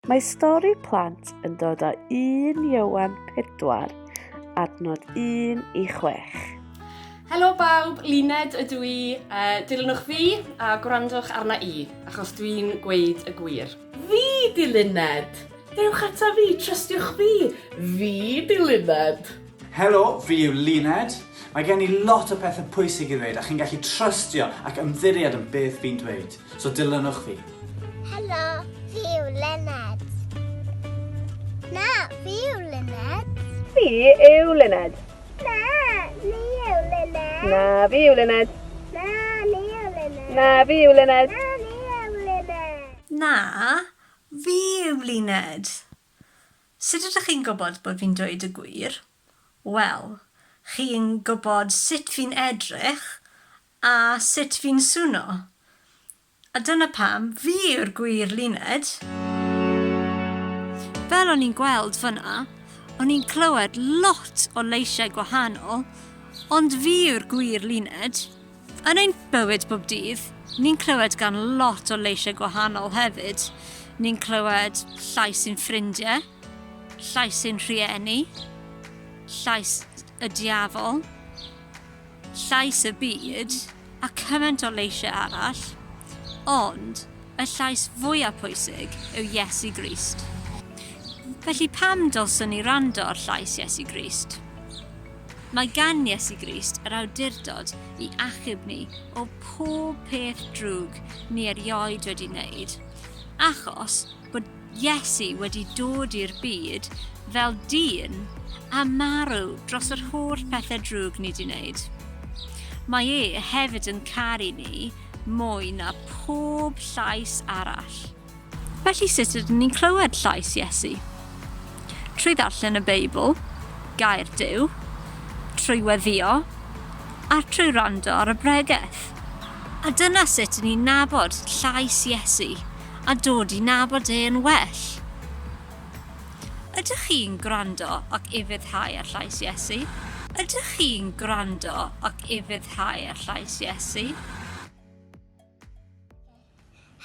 Mae stori plant yn dod o 1 Ioan 4, adnod 1 i 6. Helo bawb, Luned ydw i. Uh, dilynwch fi a gwrandwch arna i, achos dwi'n gweud y gwir. Fi di Luned! Dewch ata fi, trystiwch fi! Fi di Luned! Helo, fi yw Luned. Mae gen i lot o pethau pwysig i ddweud a chi'n gallu trystio ac ymddiried yn beth fi'n dweud. So dilynwch fi. Helo, fi yw Luned. Na, fi yw Luned. Fi yw Luned. Na, ni yw Luned. Na, fi yw Luned. Na, ni yw Luned. Na, fi yw Luned. Na, ni yw Luned. Na, fi yw Luned. Sut ydych chi'n gwybod bod fi'n dweud y gwir? Wel, chi'n gwybod sut fi'n edrych a sut fi'n swno. A dyna pam fi yw'r gwir Luned. Fel o'n i'n gweld fyna, o'n i'n clywed lot o leisiau gwahanol, ond fi yw'r gwir Luned. Yn ein bywyd bob dydd, ni'n clywed gan lot o leisiau gwahanol hefyd. Ni'n clywed llais ein ffrindiau, llais ein rhieni, llais y diafol, llais y byd a cymaint o leisiau arall, ond y llais fwyaf pwysig yw Iesu Grist. Felly pam dylswn ni wrando ar llais Iesu Grist? Mae gan Iesu Grist yr awdurdod i achub ni o pob peth drwg ni erioed wedi wneud, achos bod Iesu wedi dod i'r byd fel dyn a marw dros yr holl pethau drwg ni wedi wneud. Mae e hefyd yn caru ni mwy na pob llais arall. Felly sut ydyn ni'n clywed llais Iesu? Trwy ddarllen y Beibl, gair Duw, trwy weddïo, a trwy wrando ar y bregeth. A dyna sut ni'n nabod llais Iesu a dod i nabod e yn well. Ydych chi'n gwrando ac ufuddhau ar llais Iesu? Ydych chi'n gwrando ac ufuddhau ar llais Iesu?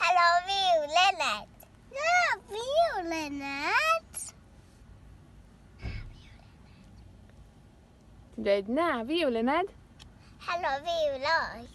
Helo, fi yw Luned. Na, fi yw Luned. Ti'n dweud, na, fi yw Luned. Helo, fi yw Lois.